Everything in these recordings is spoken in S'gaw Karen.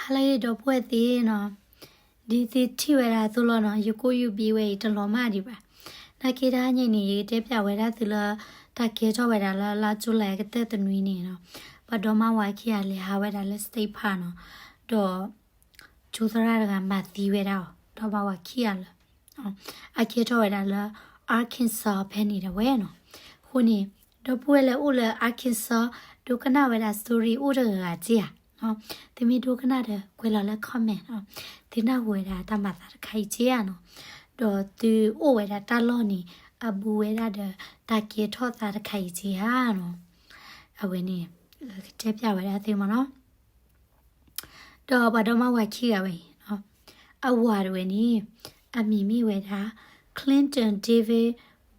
ဟါလၢအဂ့ၤ ဒီပုၢ်ဝဲၢ်သ့ၣ်နီၤ, ဒ်သ့ၣ်ထံၣ်ဝဲဒၣ်အသိးလီၤနီၤ, ယကိၣ်ယူၢ်ဘံဝဲအံၤတလီၤမၢ်ဒံးဘၣ်. နာ်က့တဟါညါအံၤန့ၣ် ယကတဲပၠးဝဲဒၣ်သုလၢ တၢ်ကဲထီၣ်ဝဲဒၣ်လၢလါကၠူလဲအကတၢၢ်တနွံန့ၣ်နီၤ, ပှၤဒီမါဝၤခံဂၤလဲၤဟးဝဲဒၣ်လၢ State Park နီၤ, ဒီး ကၠိသရၣ်တဂၤမၤသံဝဲဒၣ်အီၤ, ဒီမါဝၤခံဂၤလၢ အကဲထီၣ်ဝဲဒၣ်လၢ Arkansas ဖဲန့ၣ်ဒၣ်ဝဲနီၤ. အဃိန့ၣ် ဒီပုၢ်ဝဲၢ်လၢအိၣ်လၢ Arkansas ဒိကနၣ်ဝဲဒၣ် story အိၣ်တဂၤဂၤက့ဧါ. သုမ့ၢ်ဒိကနၣ်ဒီး ကွဲးလီၤလၢ comment နီၤ, သုနၢ်ဟူဝဲဒၣ်တၢ်မၤသးတခါအံၤက့ဧါနီၤ, ဒီးသုအိၣ်ဝဲဒၣ်တၢ်လီၢ်န့ၣ် အဘူးဝဲဒၣ်ဒီး တၢ်ကဲထီၣ်သးတခါအံၤက့ဧါနီၤ. အဝဲန့ၣ် ကတဲပၠးဝဲဒၣ်သုမ့ၢ်နီၤ. ဒီးပှၤဒီမါဝၤခံဂၤဝဲအံၤနီၤ, အဝၤတဝဲန့ၣ် အမံၤမ့ၢ်ဝဲဒၣ် Clinton David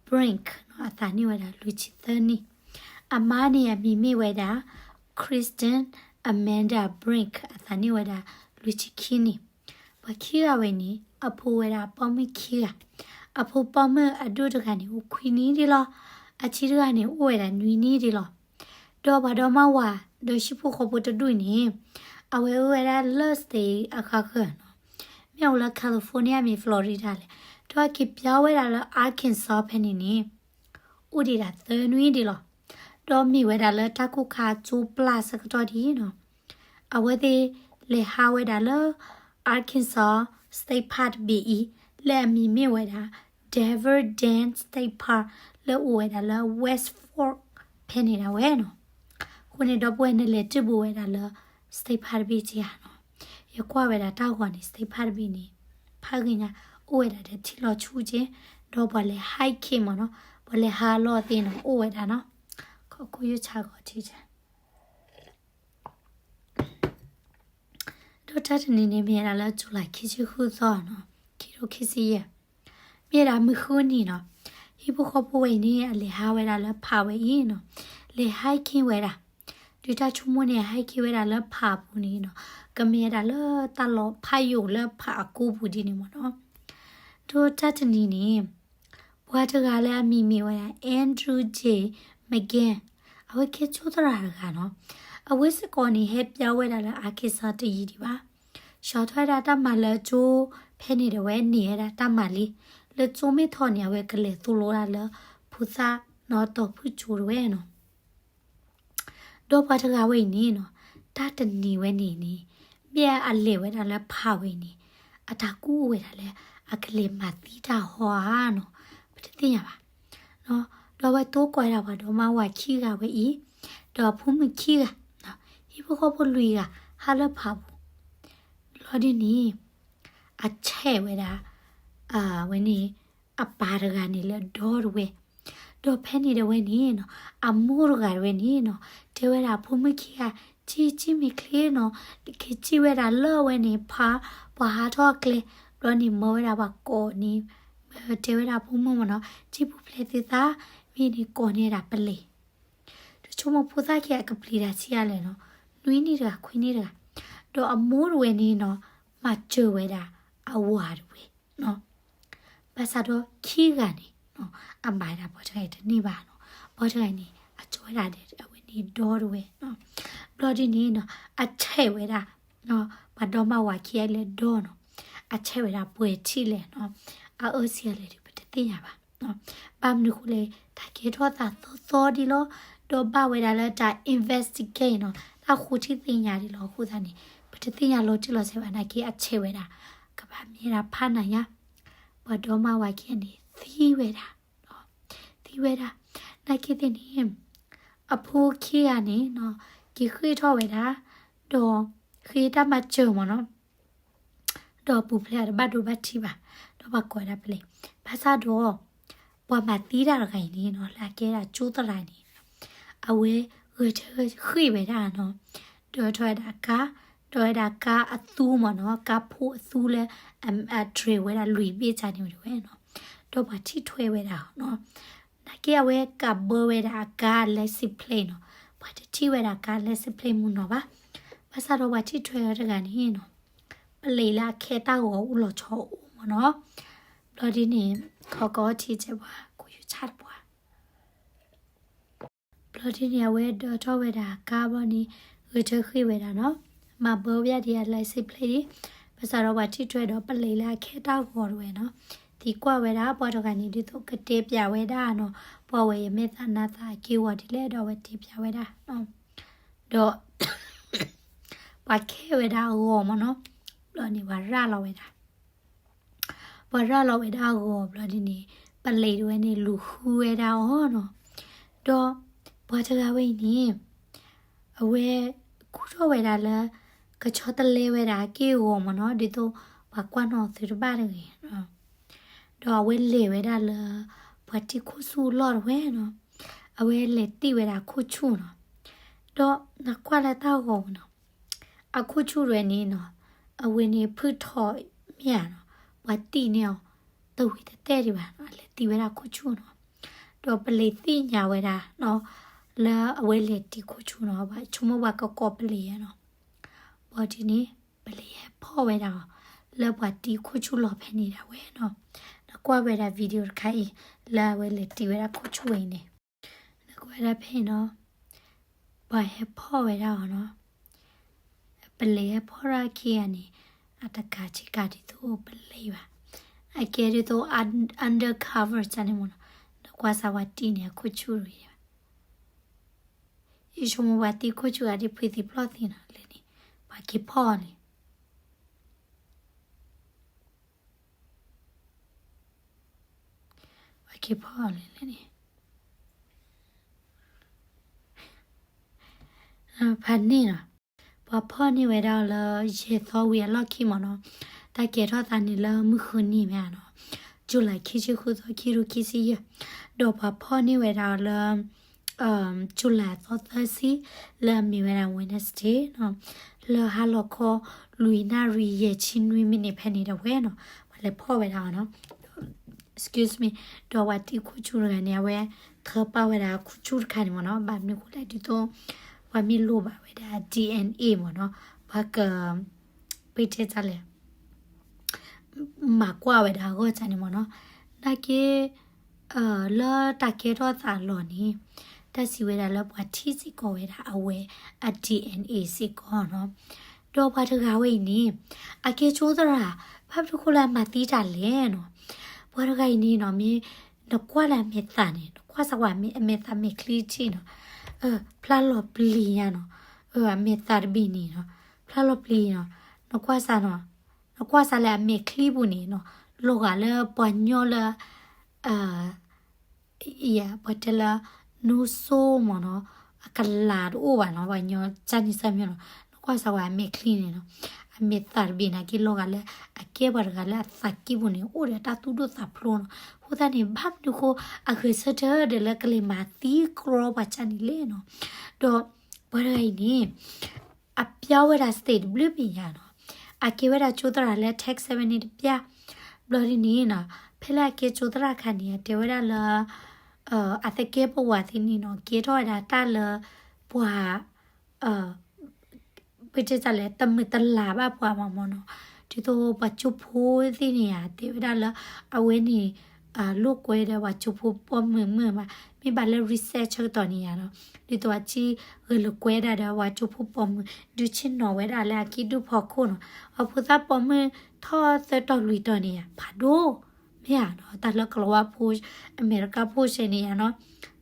Brink နီၤ, အသးနံၣ်ဝဲဒၣ်လွံၢ်ဆံသၢနံၣ်. အမါန့ၣ်အမံၤမ့ၢ်ဝဲဒၣ် Kristen Amanda Brink, အသးနံၣ်ဝဲဒၣ်လွံၢ်ဆံခံနံၣ်. ပှၤခံဂၤဝဲန့ၣ် အဖိဝဲဒၣ်ပိာ်မုၣ်ခံဂၤ, အဖိပိာ်မုၣ်အဒိၣ်တဂၤန့ၣ် အိၣ်ခွံနံၣ်ဒံးလီၤ. အဆံးတဂၤန့ၣ်အိၣ်ဝဲဒၣ်နွံနံၣ်ဒံးလီၤ. ဒီးပှၤဒီမါဝၤ ဒီးဟံၣ်ဖိဃီဖိတဒူၣ်န့ၣ် အဝဲအိၣ်ဝဲဒၣ်လၢ state အဃၣ်ဃၢၤနီၤ, မ့ၢ်အိၣ်လၢ California မ့ၢ် Florida လဲၣ်, ဒီးအက့ၤပၠီဝဲဒၣ်လၢ Arkansas ဖဲန့ၣ်န့ၣ် အိၣ်ဒံးဒၣ်သၢနွံဒံးလီၤ. ဒီးမ့ၢ်ဝဲဒၣ်လၢတၢ်ကူၣ်ခါကၠိပျၢ်ဆၢကတီၢ်ဒ်နီၤ, အဝဲသ့ၣ်လဲၤဟးဝဲဒၣ်လၢ Arkansas State Park တဘ့ၣ်အံၤ လၢအမံၤမ့ၢ်ဝဲဒၣ် Devil Den State Park လၢအိၣ်ဝဲဒၣ်လၢ West Fork ဖဲန့ၣ်ဒၣ်ဝဲနီၤ. အဃိန့ၣ် ဒီပုၢ်ဝဲၢ် နလဲၤတၢ်ဘူးဝဲဒၣ်လၢ State Park တဘ့ၣ်က့ဧါနီၤ. ယကွၢ်ဝဲဒၣ်တၢ်ဂီၤန့ၣ် State Park တဘ့ၣ်န့ၣ် ဖးဂ့ၤညါ အိၣ်ဝဲဒၣ်ဒီးထံလီၤဆူက့, ဒီးပှၤလဲၤ hiking မ့ၢ်နီၤ, ပှၤလဲၤဟးလီၤသ့ၣ်နီၤ အိၣ်ဝဲဒၣ်နီၤ. ခီခိၣ်ယိဆါဂီၤထံက ဒီးတၢ်တနံၤန့ၣ် မ့ၢ်ဝဲဒၣ်လၢ July ခံဆံဃုသီနီၤ, ခံထိခံဆံယဲၢ်, မ့ၢ်ဝဲဒၣ်မုၢ်ဃုနံၤနီၤ. ဟံၣ်ဖိဃီဖိဝဲအံၤန့ၣ် အလဲၤဟးဝဲဒၣ်လၢ park ဝဲအံၤနီၤ, လဲၤ hiking ဝဲဒၣ်. ဒုးတၢ်ဆိကမိၣ်န့ၣ် hiking ဝဲဒၣ်လၢ park အပူၤန့ၣ်နီၤ, ကမ့ၢ်ဝဲဒၣ်လၢတၢ်လီၤဖးယိာ်လၢ park အကိးပူၤဒ်န့ၣ်မ့ၢ်နီၤ. ဒီးတၢ်တနံၤန့ၣ် ပှၤတဂၤလၢအမံၤမ့ၢ်ဝဲဒၣ် Andrew J Maginn, အဝဲကဲကၠိသရၣ်တဂၤနီၤ. အဝဲစ့ၢ်ကီးန့ၣ် ဟဲပၠီဝဲဒၣ်လၢ Arkansas တယံာ်ဒံးဘၣ်. ဆှီထီၣ်ဝဲဒၣ်တၢ်မၤလၢကၠိဖဲန့ၣ်ဒီး အဝဲန့ၢ်ဝဲဒၣ်တၢ်မၤလံ, လၢကၠိမ့ၢ်ထီၣ်န့ၣ် အဝဲကလဲၤသိၣ်လိဒၣ်လၢ ဖိသၣ်နီၤ တီၤဖုၣ်ကၠိတဝဲနီၤ. ဒီးပှၤတဂၤဝဲအံၤန့ၣ်နီၤ, တၢ်တနံၤဝဲန့ၣ်န့ၣ် မ့ၢ်အလဲၤဝဲဒၣ်လၢ park ဝဲအံၤန့ၣ် အတၢ်ကူၣ်အိၣ်ဝဲဒၣ်လၢ အကလဲၤမၤသံတၢ်ဟီဧါနီၤ, ပတသ့ၣ်ညါဘၣ်. ဒီးအဝဲတိကိးဝဲဒၣ်ပှၤဒီမါဝၤခံဂၤဝဲအံၤ, ဒီးအဖိမုၣ်ခံဂၤ, ဟံၣ်ဖိဃီဖိလွံၢ်ဂၤ ဟးလၢ park ပူၤ. ဘျီဒ်န့ၣ် အဆဲးဝဲဒၣ် အဝဲန့ၣ် အပၢ်တဂၤန့ၣ်လၢဒီတဝဲ, ဒီးဖဲန့ၣ်ဒီးဝဲန့ၣ်နီၤ, အမိၢ်တဂၤတဝဲန့ၣ်နီၤ, တဲဝဲဒၣ်အဖိမုၣ်ခံဂၤ, ကၠံၣ်ကၠံၣ်မ့ၢ်ချ့နီၤ, က့ၤကၠံၣ်ဝဲဒၣ်လၢအဝဲန့ၣ် park, ပှၤဟးထီၣ်အကျဲ, ဘျီန့ၣ် မၢဝဲဒၣ်ပှၤကိးန့ၣ်, တဲဝဲဒၣ်အဖိမုၣ်မ့ၢ်နီၤ, ကၠံၣ်ပူၤဖျဲးသုသး, မ့ၢ်န့ၣ်ကိးန့ၢ်ဒၣ်ပလံၤ. တဆိကမိၣ်ဖိသၣ်ခံဂၤကပျံၤတၢ်ဆံးအါလဲၣ်နီၤ, နွံနံၣ်တဂၤ ခွံနံၣ်တဂၤ, ဒီးအမိၢ်တဝဲန့ၣ်နီၤ, မၤစၢၤဝဲဒၣ်အဝၤတဝဲ ဘၣ်ဆၣ်ဒီးခံဂၤန့ၣ် အမၤဝဲဒၣ်ပှၤတဂၤအံၤတန့ၢ်ဘၣ်နီၤ, ပှၤတဂၤအံၤန့ၣ် အကၠီဝဲဒၣ်ဒီးအဝဲန့ၣ်ဒီတဝဲ, ဘျီဒ်န့ၣ်နီၤ အဆဲးဝဲဒၣ် ပှၤဒီမါဝၤခံဂၤလၢဒီနီၤ, အဆဲးဝဲဒၣ်ပှဲၤထံၣ်လဲၣ်နီၤ, အအၢဆံးအါလဲၣ်ဒီး ပတသ့ၣ်ညါဘၣ်. ဘၣ်မနုၤဃိလဲၣ် တၢ်ကဲထီၣ်သးသီသီဒ်လီၤ, ဒီးဘၣ်ဝဲဒၣ်လၢတၢ် investigate နီၤ, တၢ်ဃိထံသ့ၣ်ညါဒ်လီၤအဃိသတးန့ၣ် ပတသ့ၣ်ညါလီၤတံၢ်လီၤဆဲးဘၣ်နာ်က့ အဆဲးဝဲဒၣ် ကဘၣ်မ့ၢ်ဒၣ်ဖးနၤညါ, ပှၤဒီမါဝၤခံဂၤန့ၣ် သံဝဲဒၣ် သံဝဲဒၣ်, နာ်က့သ့ၣ်န့ၣ် အဖိခံဂၤန့ၣ်နီၤ က့ၤဃ့ၢ်ထီၣ်ဝဲဒၣ်, ဒီးဃ့တၢ်မၤစၢၤမ့ၢ်နီၤ, ဒီးပူၤဖျဲးအတဘၣ်ဒိဘၣ်ထံးဘၣ်, ဒီးပှၤကိးဝဲဒၣ်ပလံၤ, ဘၣ်ဆၣ်ဒီး ပှၤမၤသံတၢ်တဂၤအံၤန့ၣ်နီၤ လၢအကဲဒၣ်ကၠိသရၣ်န့ၣ် အဝဲဂဲၤထၢဃ့ၢ်ဝဲဒၣ်နီၤ, ဒၢထီၣ်ဝဲဒၣ်အကါ, ဒီးဝဲဒၣ်ကါအသူမ့ၢ်နီၤ, ကါဖိအသူလၢ အတြဲၤဝဲဒၣ်လွံၢ်ဘ့ၣ်ကန့ၣ်ဝဲနီၤ, ဒီးပှၤထံၣ်ထွဲဝဲဒၣ်နီၤ, နာ်က့အဝဲကးဘၢဝဲဒၣ်အကါ license plate နီၤ, ပှၤတထံၣ်ဝဲဒၣ်ကါ license plate မ့ၢ်နီၤဘၣ်, ဘၣ်ဆၣ်ဒီးပှၤထံၣ်ထွဲဝဲတဂၤန့ၣ်နီၤ, ပလံၤလၢအခဲတၢ်ဂီၤအိၣ်လီၤဆီအိၣ်မ့ၢ်နီၤ, ဘျီဒ်န့ၣ် ခီကအီထံကဲပှၤ ကိးယူၤဆၣ်တပှၤ ဘျီဒ်န့ၣ် အဝဲဒၢထီၣ်ဝဲဒၣ်အကါဘျီန့ၣ် ဂဲၤထၢဃ့ၢ်ဝဲဒၣ်နီၤ, မၤဘၢဝဲဒၣ်ဒံးအ license plate ဒံး, ဘၣ်ဆၣ်ဒီးပှၤထံၣ်ထွဲဒီးပလံးလၢအခဲတၢ်ဂီၤတဝဲနီၤ, သံကွၢ်ဝဲဒၣ်ပှၤတဂၤန့ၣ် ဒ်သိးကတဲပျးဝဲဒၣ်နီၤ, ပှၤဝဲအမဲာ်သၣ်နါသၣ်အက့ၢ်အဂီၤဒ်လဲၣ်ဒီးအဝဲတဲပျးဝဲဒၣ်, ဒီး ပှၤခဲဝဲဒၣ်အဂီၤမ့ၢ်နီၤ, ဘျီန့ၣ်ပှၤရၤလီၤဝဲဒၣ် ပှၤရၤလီၤဝဲဒၣ်အဂီၤဘျီဒ်န့ၣ်, ပလံးတဝဲန့ၣ်လူၤဃုဝဲဒၣ်အီၤနီၤ, ဒီးပှၤတဂၤဝဲအံၤန့ၣ်, အဝဲခူၣ်ထီၣ်ဝဲဒၣ်လၢ ကဆီတလဲဝဲဒၣ်အက့ၢ်အဂီၤမ့ၢ်နီၤ, ဒ်သိးပှၤကွၢ်နီၣ်သုတဘၣ်တဂ့ၤ, ဒီးအဝဲလဲၤဝဲဒၣ်လၢ ပှၤတံၤခိၣ်ဆူၣ်အလီၢ်တဝဲနီၤ, အဝဲလဲၤတံၢ်ဝဲဒၣ်ခိၣ်ဆူၣ်နီၤ, ဒီးနကွၢ်လၢတၢ်ဂီၤဝဲနီၤ အခိၣ်ဆူၣ်တဝဲန့ၣ်နီၤ, အဝဲန့ၣ်ဖုၣ်ထီၣ်မ့ၢ်ဧါနီၤ, ပှၤတံၢ်န့ၢ်အီၤ တဝံၤတတဲာ်ဒံးဘၣ်နီၤ, လဲၤတံၢ်ဝဲဒၣ်ခိၣ်ဆူၣ်နီၤ, ဒီးပလံးသ့ၣ်ညါဝဲဒၣ်နီၤ, လၢအဝဲလဲၤတံၢ်ခိၣ်ဆူၣ်နီၤ, ဆိကမိၣ်ပှၤကကိးပလံးဧါနီၤ, ဘျီဒ်န့ၣ် ပလံးဟဲဖီၣ်ဝဲဒၣ်အီၤ လၢပှၤတံၢ်ခိၣ်ဆူၣ်လီၤဖဲန့ၣ်ဒၣ်ဝဲနီၤ, နကွၢ်ဝဲဒၣ် video တခါအံၤ လၢအဝဲလဲၤတံၢ်ဝဲဒၣ်ခိၣ်ဆူၣ်ဝဲအံၤန့ၣ် နကွၢ်ဝဲဒၣ်ဖဲအံၤနီၤ, ပှၤဟဲဖီၣ်ဝဲဒၣ်အီၤနီၤ, ပလံးဟဲဖီၣ်ထီၣ်အခံဂၤန့ၣ်, အတကးဆ့ကၤဒ်သိးပလံးဘၣ်, အကဲဒ်သိး undercover န့ၣ်မ့ၢ်နီၤ, နကွၢ်စၢ်ပှၤတံၢ်န့ၢ်အခိၣ်ဆူၣ်တဂ့ၤဘၣ်, ယဆိကမိၣ်ပှၤတံၢ်ခိၣ်ဆူၣ်ဂၤဒ်ဖှံသံဖျီၣ်သံနီၤ, လဲၤန့ၣ် ပှၤက့ၤဖီၣ်အီၤန့ၣ် ပှၤက့ၤဖီၣ်အီၤလဲၣ်န့ၣ်, ဖဲန့ၣ်နီၤ, ပှၤဖီၣ်န့ၢ်ဝဲဒၣ်အီၤလၢ ယဲၢ်သီဝံၤအလီၢ်ခံမ့ၢ်နီၤ, တၢ်ကဲထီၣ်သးန့ၣ်လၢမုၢ်ဃုနံၤမ့ၢ်ဧါနီၤ, July ခံဆံဃုသီ ခံကထိခံဆံယဲၢ်, ဒီးပှၤဖီၣ်န့ၢ်ဝဲဒၣ်အီၤလၢ July သီသၢဆံ လၢအမ့ၢ်ဝဲဒၣ် Wednesday နီၤ, လၢဟါလီၤခီ လွံၢ်နၣ်ရံၣ် ယဲၢ်ဆံနွံ minute ဖဲန့ၣ်ဒၣ်ဝဲနီၤ, ပှၤလဲၤဖီၣ်ဝဲဒၣ်အီၤနီၤ, excuse me, ဒီးပှၤတံၢ်ခိၣ်ဆူၣ်တဂၤန့ၣ် အဝဲထၢပာ်ဝဲဒၣ်ခိၣ်ဆူၣ်တခါန့ၣ်မ့ၢ်နီၤ, ဘၣ်မနုၤအဃိလဲၣ်ဒ်သိး ပှၤမ့ၢ်လိၣ်ဘၣ်ဝဲဒၣ် DNA မ့ၢ်နီၤ, ပှၤက ပတဲတၢ်လဲၣ် မၤကွၢ်ဝဲဒၣ်အဂီၢ်န့ၣ်မ့ၢ်နီၤ, နာ်က့ လၢတၢ်ကဲထီၣ်သးအလီၢ်န့ၣ် တၢ်စံးဝဲဒၣ်လၢပှၤထံၣ်စ့ၢ်ကီးဝဲဒၣ်အဝဲအ DNA စ့ၢ်ကီးနီၤ, ဒီးပှၤတဂၤဝဲအံၤန့ၣ် အကဲကၠိသရၣ်, ဘၣ်မနုၤအဃိလၢအမၤသံတၢ်လဲၣ်နီၤ, ပှၤတဂၤအံၤန့ၣ်နီၤ မ့ၢ်နကွၢ်လၢအမဲာ်သၣ်န့ၣ် နကွၢ်စၢ်ကွၢ်အမဲာ်သၣ်မဲာ်ချံထံၣ်နီၤ, ဖျါလီၤပျံၤညါနီၤ, အမဲာ်သၣ်တဘ့ၣ်န့ၣ်နီၤ, ဖျါလီၤပျံၤနီၤ, နကွၢ်စၢ်နီၤ, နကွၢ်စၢ်လၢအမဲာ်ချံပူၤန့ၣ်နီၤ, လီၤဂာ်လၢပှၤညီလၢ ပှၤတဲလၢ နူစိမ့ၢ်နီၤ, အကလၤတအိၣ်ဘၣ်နီၤ, ပှၤညီကၢ်န့ၣ်စၢ်မ့ၢ်နီၤ, နကွၢ်စၢ်ဝဲအမဲာ်ချံန့ၣ်နီၤ, အမဲာ်သၣ်တဘ့ၣ်နာ်က့ လီၤဂာ်လၢအကဲပှၤတဂၤလၢအသးကံၢ်ပူၤန့ၣ် အိၣ်ဒီးတၢ်သူၣ်ဒိၣ်သးဖျိးနီၤ, အဃိသတးန့ၣ် ဘၣ်မနုၤဃိ အဂဲၤဆၢထၢၣ်ဒီးလၢကလဲၤမၤသံကြီပှၤကၢ်န့ၣ်လဲၣ်နီၤ, ဒီးပှၤတဂၤအံၤန့ၣ် အပျီဝဲဒၣ် state တဘျုးဘ့ၣ်ညါနီၤ, အကဲဝဲဒၣ်ကၠိသရၣ်လၢ Texas ဝဲန့ၣ်တပျၢ်, ဘျီဒ်န့ၣ်နီၤ, ဖဲလၢအကဲကၠိသရၣ်အခါန့ၣ် အတဲဝဲဒၣ်လၢ အသကဲးပဝးသ့ၣ်န့ၣ်နီၤ ကဲထီၣ်ဝဲဒၣ်တၢ်လၢ ပှၤ ပတဲတၢ်လဲၣ် တမုာ်တလၤဘၣ်ပှၤဘၣ်မ့ၢ်နီၤ, ဒ်သိးပှၤကၠိဖိသ့ၣ်န့ၣ်ဧါ တဲဝဲဒၣ်လၢ အဝဲန့ၣ် လိာ်ကွဲဒီးပှၤကၠိဖိပိာ်မုၣ်မုာ်မး, မ့ၢ်ဘၣ်လၢ research ဆၢကတီၢ်န့ၣ်ဧါနီၤ, ဒ်သိးအကံၢ်ဂဲၤလိာ်ကွဲဒၣ်ဒီးပှၤကၠိဖိပိာ်မုၣ် ဒုးဆ့ၣ်နီၤဝဲဒၣ်လၢအကံၢ်ဒုၣ်ဖီခိၣ်နီၤ, အဖိသၣ်ပိာ်မုၣ်ထီၣ်သၢတီၤလွံၢ်တီၤန့ၣ်ဧါ ဖးဒိၣ် မ့ၢ်ဧါနီၤ, တၢ်လၢကလီၤဝါဖိ အမဲရကၤဖိစဲန့ၣ်ဧါနီၤ,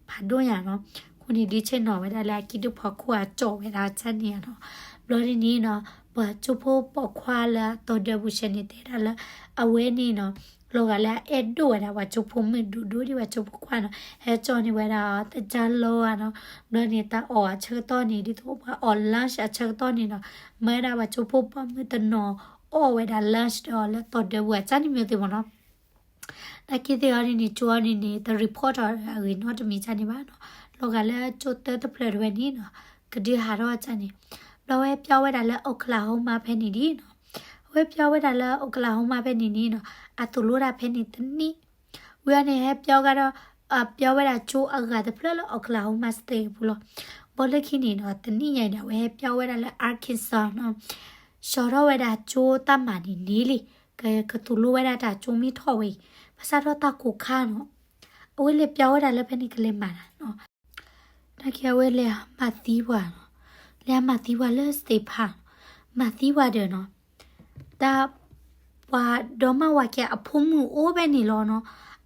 ဖးဒိၣ်ညါနီၤ, အဃိန့ၣ် ဒုးဆ့ၣ်နီၤဝဲဒၣ်လၢအကံၢ်ဒုၣ်ဖီခိၣ်အကၠီၣ်ဝဲဒၣ်ကၢ်န့ၣ်ဧါနီၤ, ဘျီဒ်န့ၣ်နီၤ, ပှၤကၠိဖိပိာ်ခွါလၢအတီၤဒၢပူၤစဲန့ၣ်တဲဒၣ်လၢ အဝဲန့ၣ်နီၤ, လီၤဂာ်လၢအအဲၣ်ဒိၣ်ဝဲဒၣ်ပှၤကၠိဖိမုၣ်ဒိၣ်ဒိၣ်ဒ်ပှၤကၠိဖိခွါနီၤ, ဟဲကၠီန့ၢ်ဝဲဒၣ်တကၢ်လီၤဧါနီၤ, ဘျီန့ၣ်တၢ်အီၣ်အဆၢကတီၢ်န့ၣ် ဒ်သိးပှၤအီၣ် lunch အဆၢကတီၢ်န့ၣ်နီၤ, မၤဝဲဒၣ်ပှၤကၠိဖိပိာ်မုၣ်တနီၤ အီၣ်ဝဲဒၣ် lunch ဒီးလၢတီၤဒၢပူၤအကၢ်န့ၣ်မ့ၢ်သ့ၣ်မ့ၢ်နီၤ နာ်က့သ့ၣ်အီၤဒ်န့ၣ် ကၠိအီၤဒ်န့ၣ် တ report ထီၣ်အဂ့ၢ်နီတမံၤကၢ်န့ၣ်ဘၣ်နီၤ, လီၤဂာ်လၢကၠိတၢတဖျၢၣ်တဝဲန့ၣ်နီၤ, ကဒုးဟးထီၣ်ကၢ်န့ၣ်, ဘျီဝဲပျီဝဲဒၣ်လၢ Oklahoma ဖဲန့ၣ်ဒ်နီၤ, အဝဲပျီဝဲဒၣ်လၢ Oklahoma ဖဲန့ၣ်န့ၣ်နီၤ, အသိၣ်လိတၢ်ဖဲန့ၣ်တနံၣ်, ဝံၤအီၤန့ၣ် ဟဲပျီကဒီး ပျီဝဲဒၣ်ကၠိအဂၤတဖျၢၣ်လၢ Oklahoma State ပူၤလီၤ, ဘီလၢခံန့ၣ်ဒီး တနံၣ်ညါအံၤန့ၣ် အဝဲဟဲပျီဝဲဒၣ်လၢ Arkansas နီၤ ဆှၢထီၣ်ဝဲဒၣ်ကၠိတၢ်မၤန့ၣ်န့ၣ်လံ, ကကသိၣ်လိဝဲဒၣ်တၢ်ကၠိမ့ၢ်ထီၣ်ဝဲအံၤ, ဘၣ်ဆၣ်ဒီးတၢ်ကိၢ်ခါနီၤ, အဝဲလဲၤပျီဝဲဒၣ်လၢဖဲန့ၣ်ကလဲၤမၤတၢ်နီၤ, နာ်က့အဝဲလဲၤမၤသံပှၤနီၤ, လဲၤမၤသံပှၤလၢ state ဖးနီၤ, မၤသံဝဲဒီးနီၤ, တၢ် ပှၤဒီမါဝၤခံဂၤအဖိမုၣ်အိၣ်ဖဲန့ၣ်လီၤနီၤ,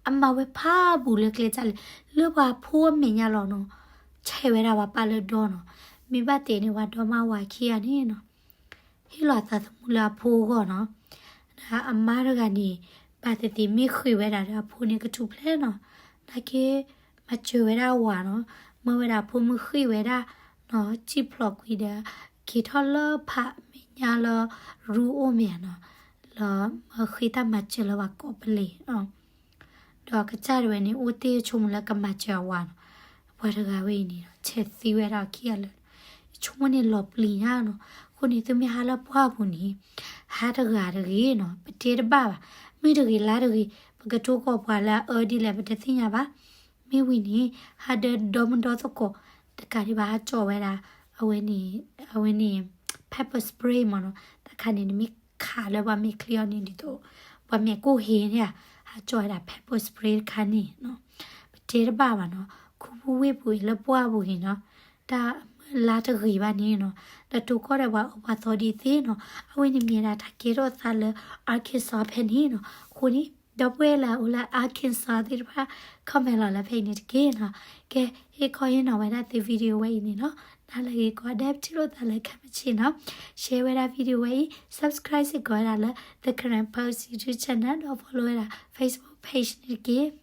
အမၤဝဲဖးဘူးလၢကျဲတၢ်လဲၣ်, လၢပှၤဖိအမဲာ်ညါလီၤနီၤ, ဆဲးဝဲဒၣ်ပှၤပၢ်လၢဒီနီၤ, မ့ၢ်ဘၣ်တဲန့ၣ် ပှၤဒီမါဝၤခံဂၤန့ၣ်နီၤ ဟ့ၣ်လီၤအသးသမူလၢအဖိအဂီၢ်နီၤ. ဒီးအမါတဂၤန့ၣ် ဘၣ်သ့ၣ်သ့ၣ်မ့ၢ်ဃ့ဝဲဒၣ်ဒီးအဖိန့ၣ်ကထူၣ်ဖျဲးနီၤ, နာ်က့ မၤစၢၤဝဲဒၣ်အဝၤနီၤ, မၢဝဲဒၣ်အဖိမုၣ်ဃ့ဝဲဒၣ်နီၤ, စံၣ်ဖျိးကွံာ်ဒီး က့ၤထီၣ်လၢဖးမဲာ်ညါလၢ ရူအိၣ်မဲာ်နီၤ, လၢမၢဃ့တၢ်မၤစၢၤလၢပှၤကိးပလံနီၤ. ဒီးကစၢ်ဒၣ်ဝဲန့ၣ် အိၣ်တ့ၢ်ဆိကမိၣ်လၢကမၤစၢၤအဝၤနီၤ, ပှၤတဂၤဝဲအံၤန့ၣ်နီၤ ဆဲးသံဝဲဒၣ်အခံဂၤလၢာ်, ယဆိကမိၣ်န့ၣ်လီၤပျံၤညါနီၤ. အဃိန့ၣ် သုမ့ၢ်ဟးလၢပှၢ်ပူၤန့ၣ် ဟးတဂၤတဂ့ၤနီၤ, ပတဲတဘၣ်ဘၣ်, မုၢ်တဂ့ၤလါတဂ့ၤ ပကတိၢ်ကီၢ်ပှၤလၢအအၢဒ်လဲၣ် ပတသ့ၣ်ညါဘၣ်. မ့ၢ်ဝံၤန့ၣ် ဟးဒီးဒီမုၢ်ဒီသကိးတကးဒံးဘၣ် ဟးကၠီၣ်ဝဲဒၣ် အဝဲန့ၣ် အဝဲန့ၣ် pepper spray မ့ၢ်နီၤ, တၢ်ခါန့ၣ် နမ့ၢ်ခးလၢပှၤမဲာ်ချံအီၤန့ၣ် ဒ်သိး ပှၤမဲာ်ကိၢ်ဟ့န့ၣ်ဧါ, ဟးကၠီၣ်ဝဲဒၣ် pepper spray တခါန့ၣ်နီၤ, ပတဲတဘၣ်ဘၣ်နီၤ, ခူပူဝ့ၢ်ပူၤအံၤလၢပှၢ်ပူၤအံၤနီၤ, တၢ်မုၢ်လါတဂ့ၤဘၣ်န့ၣ်နီၤ, ဒီးတိၢ်ကီၢ်ဒီးပှၤအၢပှၤသီဒ်သ့နီၤ, အဝဲန့ၣ်မ့ၢ်ဒၣ်တၢ်ကဲထီၣ်သးလၢ Arkansas ဖဲန့ၣ်နီၤ. အဃိန့ၣ် ဒီပုၢ်ဝဲၢ်လၢအအိၣ်လၢ Arkansas သ့ၣ်တဖၣ် comment လီၤလၢဖဲအံၤန့ၣ်တက့ၢ်နီၤ. ကဲ ဟ့ၣ်ခီဟ့ၣ်နီၤဝဲဒၣ်သု video ဝဲအံၤန့ၣ်နီၤ, နၤလၢဂ့ၤကိးဂၤဒဲး ပထံၣ်လိာ်သးလၢခဲမုၢ်ဆ့ၣ်နီၤ, share ဝဲဒၣ် video ဝဲအံၤ, subscribe စ့ၢ်ကီးဝဲဒၣ်လၢ The Karen Post YouTube channel ဒီး follow ဝဲဒၣ် Facebook page န့ၣ်တက့ၢ်.